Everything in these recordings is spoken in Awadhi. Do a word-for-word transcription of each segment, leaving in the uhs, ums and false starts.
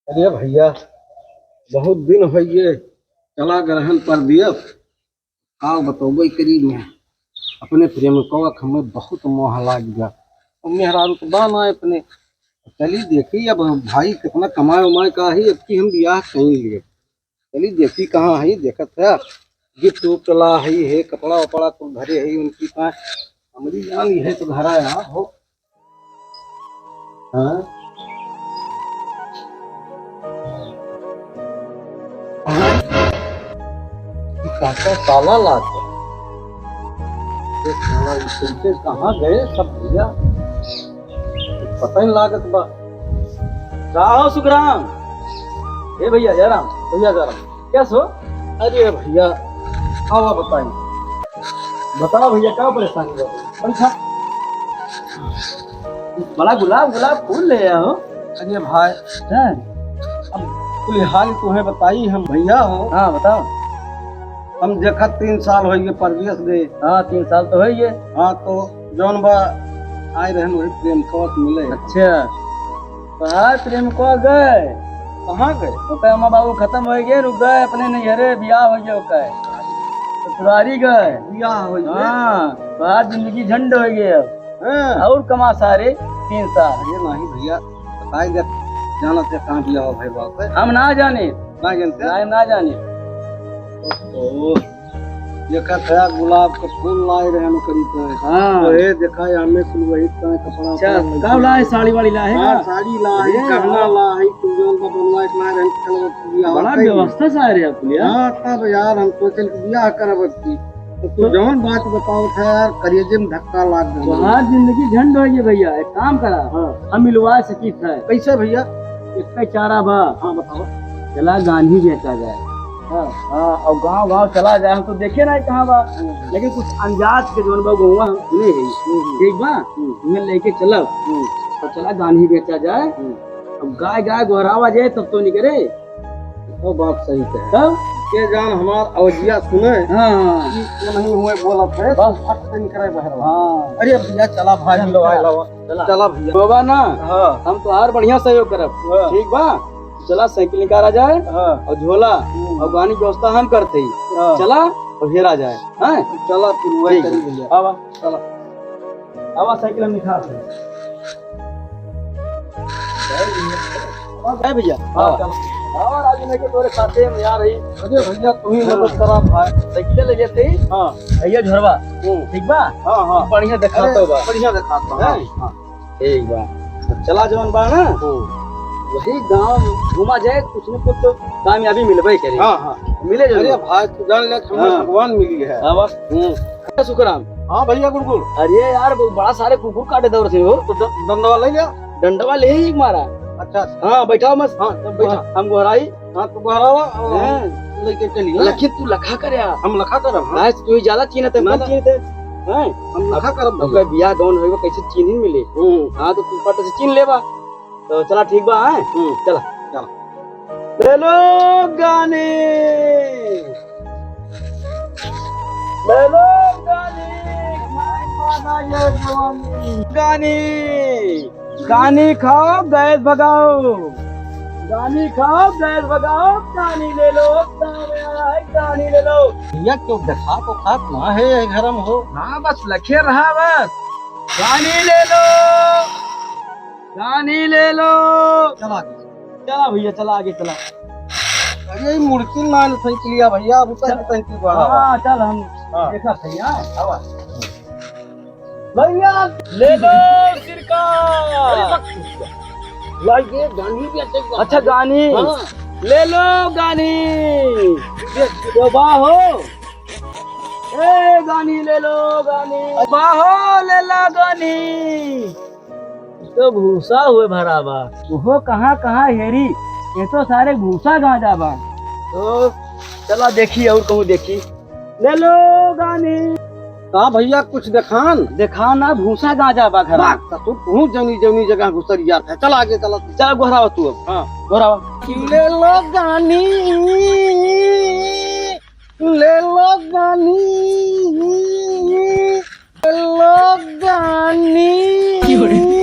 अरे भइया, बहुत दिन होइ गए चला गए रहन परदेस। का बतौबे करी मैं, अपने प्रेमकवा के हमें बहुत मोह लाग गया। अब मेहरारू तो बा ना अपने, चली देखी अब भाई कितना कमाए उमाए का ही, अब की हम बियाह कहीं लिए। चली देखी कहाँ है, देखत है, गिफ्ट उफ्ट ला है, है कपड़ा वपड़ा कुल धरे है उनकी पास। हमरी जान ये तो घर आया हो। हाँ? हाँ? ये काका ताला लाग गया। ये साला, ये तुमसे कहाँ गए सब भइया? पता ही लागत बा। का हो सुखराम? ए भइया जयराम, भइया जयराम, क्या सो? अरे भइया, आवा बताई। बताओ भइया, का परेशानी बा? अच्छा, बड़ा गुलाब, गुलाब फूल ले आओ। अरे भाई, हैं? अब कुल हाल तुम्हें बताई हम भइया हो। हाँ, बताओ। हम देखत तीन साल होइ गए परदेस गए। हाँ, तीन साल तो होइ गए। हाँ, तो जौन बा आए रहन वही प्रेमकवा से मिले। अच्छा, तो आज प्रेमकवा गए। कहाँ गए? ओकर अम्मा बाबू खतम होइ गए, रुक गए अपने नैहरे, बियाह होइ गए ओकर। ससुरारी गए। बियाह होइ गए? हाँ, तो आज जिंदगी झंड होइ गए अब। हाँ। और कमा सारे तीन साल। अरे नहीं भइया, बताई दे, जानत है कहाँ बियाह भइल बा ओकर? हम ना जाने। ना जानते? ना, हम ना जाने। ओहो, देखा था गुलाब के फूल लाए रहे नौकरी पे। हाँ। तो ये देखा है, हमें कुल वही का कपड़ा अच्छा, वपड़ा का लाए, साड़ी वाड़ी लाए हाँ, का? साड़ी लाए, अरे गहना यार। लाए, कुल जौन का बनवाए के लाए रहे, कल वो बियाह बड़ा कइले। व्यवस्था से आए रहे आप लोग यार। हाँ, तब यार हम सोचल कि बियाह करब अब की। तो तू तो जौन बात बताओ था यार, करेजे में धक्का लाग गया। तोहार जिंदगी झंड होइ गई भइया, एक काम करा। हाँ। हम मिलवा सकी था। कैसे भइया? एक चारा बा। हाँ, बताओ। चला गान्ही बेचा जाए। हाँ। हाँ, और गाँव गाँव चला जाए, हम तो देखे नहीं कहाँ बा। हम्म। लेकिन कुछ अंजात के जौन बा गौवा हम सुने हैं। हम्म। ठीक बा? हम्म। तुम्हें लेके चलब। हम्म। तो चला गान्ही बेचा जाए। हम्म। अब गाय गाय गोहरावा जाए तब तो निकरे। वो बात सही कहे। तब? के जान हमार अवजिया सुने। हाँ। कि वो नहीं हुए बोलत है, बस। फट से निकरे बहरवा। हाँ। अरे भइया, चला भाई, चला, चला। चला। चला भइया। बाबा ना, हाँ। हम तोहार बढ़िया सहयोग करब। हाँ। ठीक बा? चला, साइकिल निकाला जाए हाँ। और झोला हम्म। और गान्ही व्यवस्था हम करते ही। हाँ। चला और हेरा जाए। हाँ? चला, फिर वही ठीक करी बा। भइया। आवा। चला। आवा, साइकिल हम निकाल दे। ए भइया, हाँ, आवा। चल। आवा, राजू, मैं के तोरे साथे में आ रही। अरे भइया, तू ही हाँ। मदद करा भाई। साइकिल ले लेते ही। हाँ। भइया झोरवा, हम्म। ठीक बा? हाँ, हाँ। बढ़िया देखात अरे, बा। बढ़िया देखात बा, हाँ, हाँ। हाँ। ठीक बा। चला जवन बा ना, हम्म। वही गाँव घूमा जाए, कुछ न कुछ तो कामयाबी मिलबे करे। हाँ, हाँ। मिले जरूर। अरे भाई, तू जान ले, हमें हाँ। भगवान मिली है। हाँ, बस। हम्म। सुखराम। हाँ भइया गुड़गुड़। अरे यार, वो बड़ा सारे कुकुर काटे दौड़ थे हो। तो ड-, डंडवा ले लिया। डंडवा ले ही मारा। अच्छा, अच्छा। हाँ, बैठाओ मस्त। हाँ, तब बैठा। हाँ, हम गोहराई। हाँ, तो गोहरावा, और हाँ। हम लेके चली, हाँ? लेकिन तू लखा कर यार। हम लखा करब, हाँ। आज तू ही ज्यादा चीन्हत है, ना, कम ना। चीन्हत है। हाँ? हम लखा करब अब भइया। ओकर बियाह गौन होइबा, कैसे चीन्ही मिले? हम्म। हाँ, तो तू पट से चीन्ह लेबा। तो चला ठीक बा, हैं? हम्म। चला। चला। ले लो गान्ही। ले लो गान्ही। गान्ही। गान्ही खाओ, गैस भगाओ। गान्ही खाओ, गैस भगाओ। गान्ही ले लो, गान्ही ले लो। भइया, क्यों देखा तो खात ना है ये घर में हो? हाँ, बस लखे रहा बस। गान्ही ले लो। गान्ही ले लो। चला। चला भइया, चला आगे चला। अरे, ई मुड़की ना आइल साइकिलिया भइया, अब उतर चल। के साइकिल पर आवा। हाँ, चल हम हाँ। देखा सही, हाँ, आवा। भइया, ले लो सिरका। अरे, बक। ला, ये गान्ही भी अच्छे बा। अच्छा, गान्ही। हाँ। ले लो गान्ही। ये, ये बा हो। ए, गान्ही ले लो, गान्ही। बा हो, ले लो गान्ही। तो भूसा हुए भरा बा। ओहो, कहाँ, कहाँ हेरी? ये तो सारे भूसा गांजा बा। तो चला देखी और कहूँ देखी। ले लो गान्ही। का भइया कुछ देखान? देखान ना, भूसा गांजा बा घर में। बात तो तू, तू जौनी, जौनी जगह घुसरिया था। चल आगे चला तू। चल गोहरावा तू अब। हाँ। गोहरावा। ले लो गान्ही, ले लो गान्ही। की हो रे?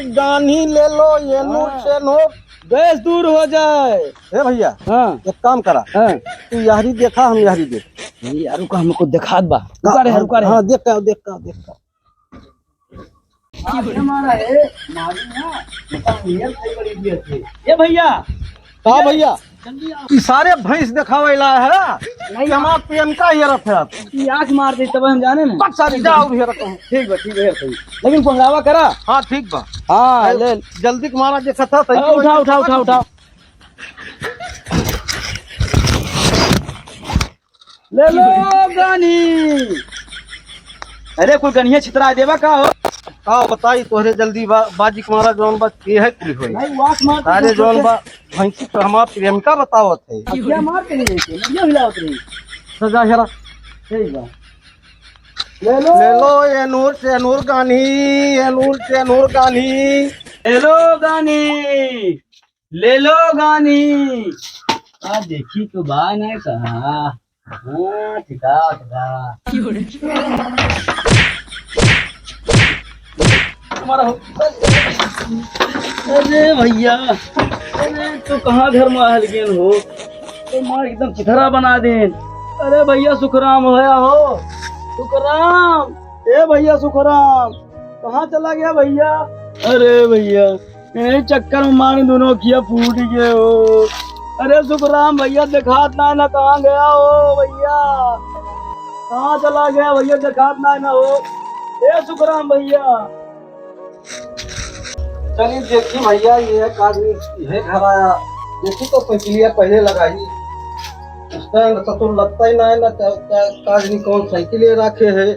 गान्ही ले लो, ये नूर हाँ। से नूर। गैस दूर हो जाए। ए भैया, हाँ। एक काम करा। हाँ। तू यहरी देखा, हम यहरी देख। अरे यार, रुका, हमको देखात बा। का? रुका रे, हाँ, रुका रे। हाँ, देख का, देख का, देख का। आज हमारा है, मारी ना, ये भैया। का भैया? जल्दी आओ। ई सारे भैंस देखावे ला है नहीं। कि हमार प्रेम का ये रथ है आप? ई आँख मार दे तब हम जाने ना। बस सारी जाओ भी रखो। ठीक बा, ठीक बा, ठीक बा। लेकिन कोहरावा करा। हाँ, ठीक बा। हाँ, अरे, ले। जल्दी के मारा देखा था, सही हाँ, उठा, उठा, उठा, उठा। ले लो गानी। अरे, कोई गनिया छितरा देवा का हो? का बताई तोहरे जल्दी बा-, बाजी के मारा जौन बा, के है कुल होई। नहीं, वास मार के सारे कुछ जौन करके बा, भैंसी तो हमार प्रेमिका बतावत है। अब क्या मार के नहीं देते? बढ़िया हिलावत रही। सजा हेरा। सही बा। ले लो। ले लो, ये नूर से नूर गानी, ये नूर से नूर गानी। ले लो गानी, ले लो गानी। आ देखी तो बा नहीं कहा। हाँ, ठिका, ठिका। तुम्हारा हो। अरे भैया, अरे तू कहाँ घर में हल गेन हो? तो मार एकदम चिथरा बना देन। अरे भैया सुखराम होया हो, सुखराम, ए भैया सुखराम, कहाँ चला गया भैया? अरे भैया, यही चक्कर में मारे दोनों अखिया फूट गए हो। अरे सुखराम भैया देखात ना, ना कहाँ गया हो भैया, कहाँ चला गया भैया, देखात ना, ना हो। ए सुखराम भैया। चलिए देखी भैया, ये एक आदमी है घर आया, देखी तो साइकिलिया पहले लगाई, स्टैंड सतुर लगता ही ना है ना, क्या, क्या काज नहीं कौन साइकिल ये रखे है।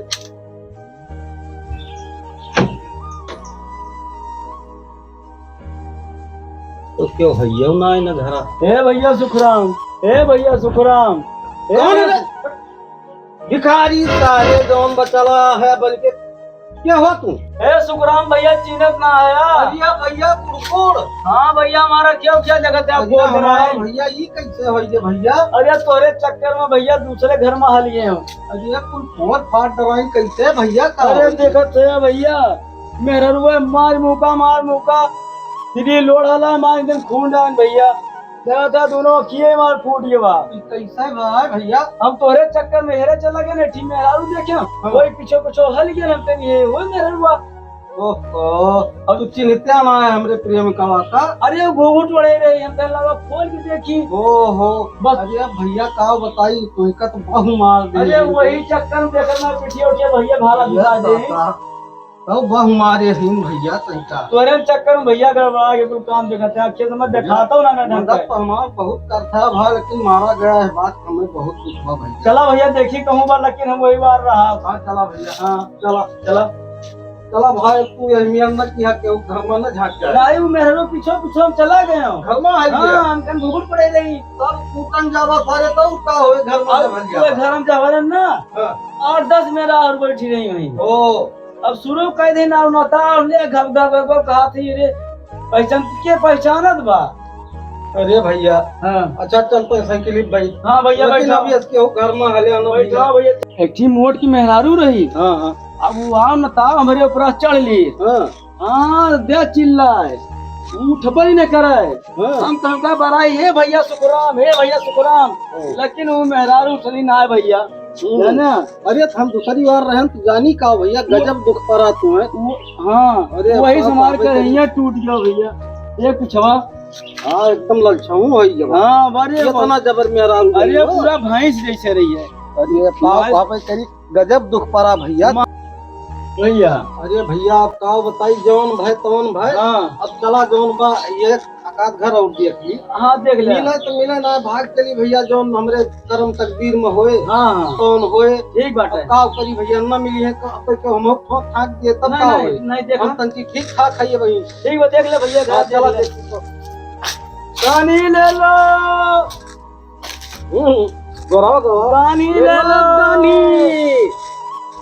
तो क्यों भैया ना आए ना घरा? ए भैया सुखराम, ए भैया सुखराम, ए कौन भैया है? सु- भिखारी सारे जौन बचला है बल्कि क्या हो तू? ए सुखराम भैया चिन्हत ना आया? अरे भैया कुड़कुड़। हाँ भैया हमारा क्यों क्या जगत है अरे आपको हमारा बनाए? भैया ये कैसे हो ये भैया? अरे तोरे चक्कर में भैया दूसरे घर में हलिए हो। अरे कुल फोड़ फाड़ डराई कैसे भैया का अरे होई? देखत है भैया मेहररुआ मार मुका, मार मुका। दीदी लोढ़ा ला मार एकदम खून डान भैया। देखा था दोनों अखिए मार फूट गए बा। ई कैसे बा भैया? हम तोहरे चक्कर में हेरे चला गए ना, ठीक मेहरारू देखे। हाँ। वही पीछे पीछे हल गए हम तनी ये, वही मेहररुआ। ओहो, अब तू चिन्हते ना है हमरे प्रेम का वास्ता। अरे वो घूंघट ओढ़े रहे, हम तनी लगा खोल के देखी। ओहो, बस। अरे भैया का बताई, तोहका तो बहु मार दे। अरे वही चक्कर में देखत ना पिठिया उठिया भैया भाला ये भिड़ा दे। दाता। तब वह मारे हीन भैया तैका। तोरे चक्कर में भैया गड़बड़ा के कुल काम देखत है, अच्छे से मत देखाता हूँ ना, ना ढंग मतलब से। तो हमार बहुत करता है भाई, लेकिन मारा गया है बात हमें बहुत दुख हुआ भैया। चला भैया देखी कहूँ बार, लेकिन हम वही बार रहा। हाँ चला भैया, हाँ चला। चला। चला भाई तू यही मियाँ न किया के घर में न झाँक जाए। नहीं वो मेहरो पीछे पीछे हम चला गए हो। घर में आई हाँ, गया। हम कन घुघुट पड़े रही। तब तू कन जावा सारे तो का होए घर में अब जब पूरे गया। घर में जावा ना। हाँ। आठ दस मेहरारू बैठी रही वहीं। ओ। अब शुरू कह दे ना, उन्हों ताव ले घब घब घब घब कहा थी रे, पहचान के पहचानत बा। अरे भैया, हाँ। अच्छा चल तो साइकिल ही बैठ। हाँ भैया, लेकिन बैठा। अभी इसके हो घर में हले आना बैठा भैया। भैया। एक ठी मोट की मेहरारू रही। हाँ, हाँ। अब वो आओ न ताव हमरे ऊपर चढ़ ली। हाँ। हाँ, दे चिल्लाए, उठबे न करे। हाँ। हम तनका बराई, "हे भैया सुखराम, हे भैया सुखराम।" हाँ। लेकिन वो मेहरारू उठली ना है भैया, हम्म। है ना? अरे, तो हम दूसरी बार रहन, तू जानी का भैया, वो गजब दुख परा तू है। वो, हाँ, अरे, वही बाप, संभाल बाप, के बाप। रहिया टूट गया भैया। ये कुछ हुआ? हाँ, एकदम ललछाऊ है ये बात। हाँ, अरे ये बाप। इतना जबर मेहरारू अरे, रही हो। पूरा भैंस जैसे रही है। अरे, बाप, तुम्हारे बाप, करी गजब दुख परा भैया। मा-, भैया। अरे भैया, अब का बताई, जौन भय तौन भय। हाँ। अब चला जौन बा, ये एकाध घर और देख ली। हाँ, देख ले। मिले तो मिले ना, भाग चली भैया, जौन हमरे करम तकदीर में होए, हाँ, हाँ। तौन होए। ठीक बात अब है। का करी भैया, ना मिली है, का पे के हम ठोक ठाक दिए, तब नहीं, का नहीं, होए? नहीं, देखा। हम तंची ठीक ठाक है ये भाई। ठीक बा, देख ले भैया, हाँ, देख चला ले। देखी तो। पानी ले लो। हम्म, गोरावा, गोरावा। पानी ले लो, पानी।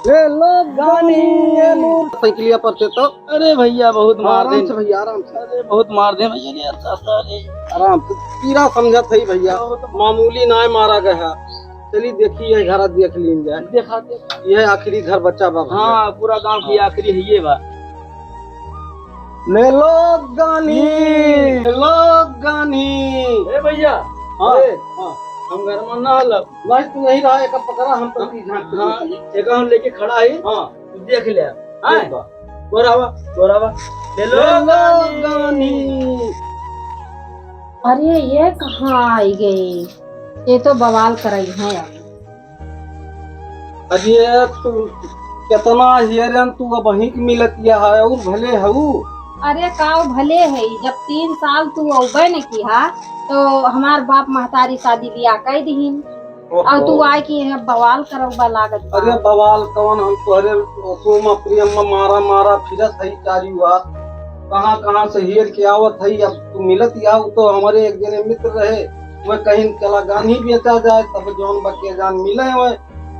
ले लो, पानी। ले लो। साइकिलिया पर से तो। अरे भैया, बहुत मार आराम दे। से भैया, आराम से। अरे, बहुत मार दे भैया, रे, अच्छा, अच्छा, रे। आराम से। पीरा समझत है भैया। बहुत मामूली ना है मारा गया। चली देखी, ये घर देख लीन जाए। देखा, देखा। ये आखिरी घर बचा बा भैया। हाँ, पूरा गांव की हाँ। आखिरी है ये बा। ले लो गानी, ले लो गानी। ए भैया, हाँ, अरे, हाँ। हम घर में ना हलब। भाई, तू यहीं रहा, एक पकड़ा, हम तो हाँ, झांक के हाँ, देखते हैं। एक हम लेके खड़ा है, हाँ। तू देख ले। हाँ? ठीक बा। तोरावा, तोरावा। ले लो ले लो गानी। गानी। अरे, ये कहाँ आई गई? ये तो बवाल करई है अब। अरे तू केतना हेरेन तू अबहीं के मिलतिया है और भले हऊ। अरे काव भले है, जब तीन साल तू अउबे न किहा तो हमार बाप महतारी शादी बियाह कई दिहिन। ओहो। और तू आए कि यहाँ बवाल करउबा लागत बा। अरे बवाल कवन, हम तोहरे ओसो में प्रेम में मारा मारा फिरत हई चारी ओर। कहाँ कहाँ से हेर के आवत हई, अब तू मिलत या, उ तो हमरे एक जने मित्र रहे, वह कहिन चला गानी बेचा जाए, तब जौन बा के जान मिले हुए,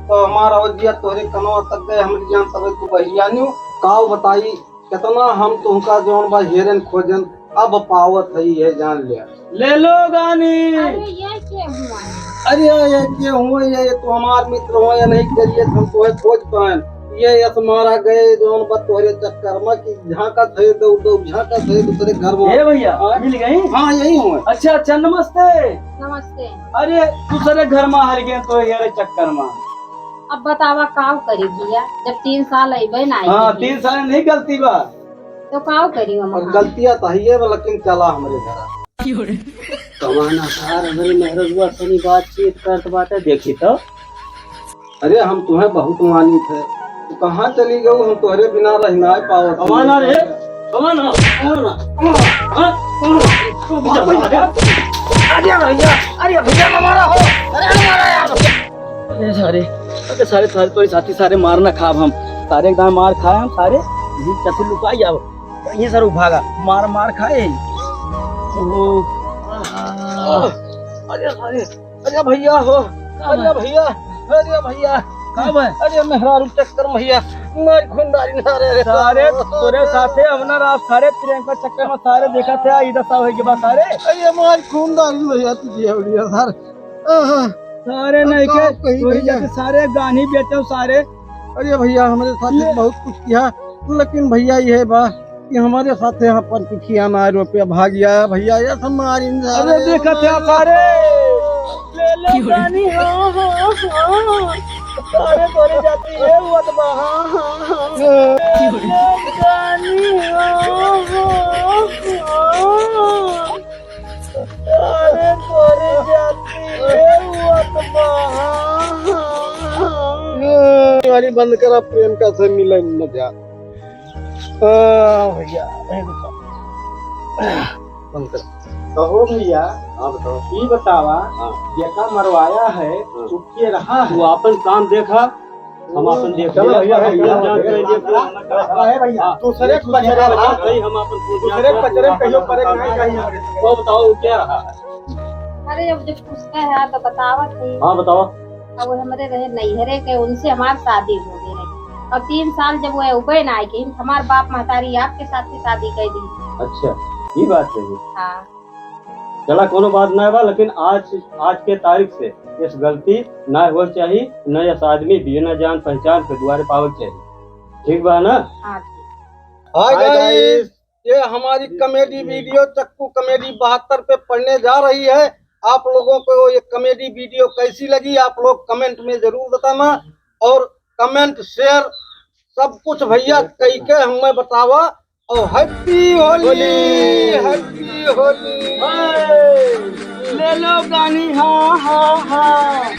तो हमारा अवजिया तोहरे कनवा तक गए, हमरी जान तब तू बहिरिया न्यू। काव बताई, केतना हम तुहका जौन बा हेरन खोजन, अब पावत हई है जान लिया। ले लो गानी। अरे ये के हुआ है? अरे ये के हुआ, ये, ये तो हमार मित्र हुआ, ये नहीं करिए, हम तोहे खोज पाएन। ये यस मारा गए जौन बा तोहरे चक्कर में कि झांकत है दौड़ दौड़, झांकत है दूसरे घर में। ए भैया, हाँ? मिल गई? हाँ, यही हुआ। अच्छा, अच्छा, नमस्ते। नमस्ते। अरे, दूसरे घर में हर गए तो यार चक्कर में। अब बतावा काव करी भैया, जब तीन साल अइबे ना आई हाँ, थी। तीन साल नहीं गलती बा। तो काव करी हम अब हाँ? गलतियाँ तो है ये बा, लेकिन चला हमरे घर। कमाना सार हमरे मेहररुआ तनी बातचीत करत बाटे, देखी तो। अरे हम तुम्हें बहुत मानित है, तू कहाँ चली गऊ? हम तोहरे बिना रह ना पावत। कमाना रे, कमाना। कमाना। हाँ? अरे भैया, अरे भैया हमारा हो, अरे हमारा यार। अरे सारे, अरे सारे, सारे तोरे साथी सारे मार ना खाब हम, सारे एकदम मार खाए हम सारे, यही चतुर लुका जाओ, ये सारे भागा, मार मार खाए। ओहो। अरे सारे, अरे भैया हो, का अरे बा? भैया, अरे भैया, का बा? अरे मेहरारू चक्कर में भैया, मार खूनदारी ना रे, रे। सारे तोरे साथे हम ना रहा, सारे प्रियंका चक्कर में सारे देखा थे, इधर सा होई के बा सारे। अरे मार खूनदारी भैया, तुझे भैया सारे। आहा। सारे अब नहीं का के, कही तोरी भैया? जैसे सारे गानी बेचो सारे। अरे भैया, हमरे साथे ये बहुत कुछ किया, लेकिन भैया ये बा, कि हमरे साथे यहाँ पर कुछ किया ना, रुपया भाग गया भैया, ये सब मारिन जा अरे रहे देखा हैं। थे सारे, ले लो गानी, हाँ, हाँ, हाँ। सारे तोरे जाती है, वो तो बा, हाँ, हाँ, हाँ। ले लो गानी, हाँ, हाँ, हाँ। अरे तोरे जाती है, वो तो बा, हाँ, हाँ, हाँ। वाली बंद करा, प्रियंका से मिलन न जा। आ, भैया, भैया, बताओ। कहो भैया, हाँ, बताओ। ई बतावा, हाँ। जेका मरवाया है, हाँ। उ के रहा है? तू आपन काम देखा, हम आपन देख चलो लेंगे। भैया, भैया, भैया, भैया, भैया। हाँ। दूसरे के पचरे, हाँ, सही, हम आपन दूसरे के पचरे कहियो परे नहीं कहीं। तो बताओ, उ के रहा है? अरे, अब जब पूछते हैं, तो बतावत ही। हाँ, बताओ। अब वो हमरे रहे नैहरे के, उनसे हमार शादी हो गई रही। और तीन साल जब वो उबे ना आए, कि हमार बाप महतारी आपके साथ ही शादी कर दी। अच्छा, ये बात है। हाँ। चला, कोनो बात ना बा, लेकिन आज, आज के तारीख से इस गलती ना हो चाहिए, न इस आदमी बिना जान पहचान के दुआरे पावल चाहिए। ठीक बा ना? हाँ, ठीक। Hi Hi guys, guys। ये हमारी comedy video चक्कू comedy बहत्तर पे पड़ने जा रही है। आप लोगों को ये comedy video कैसी लगी, आप लोग comment में जरूर बताना, और comment, share सब कुछ भैया कई के हमें बतावा। और Happy होली, होली। Happy होली। हाय, ले लो गानी, हाँ, हाँ, हाँ।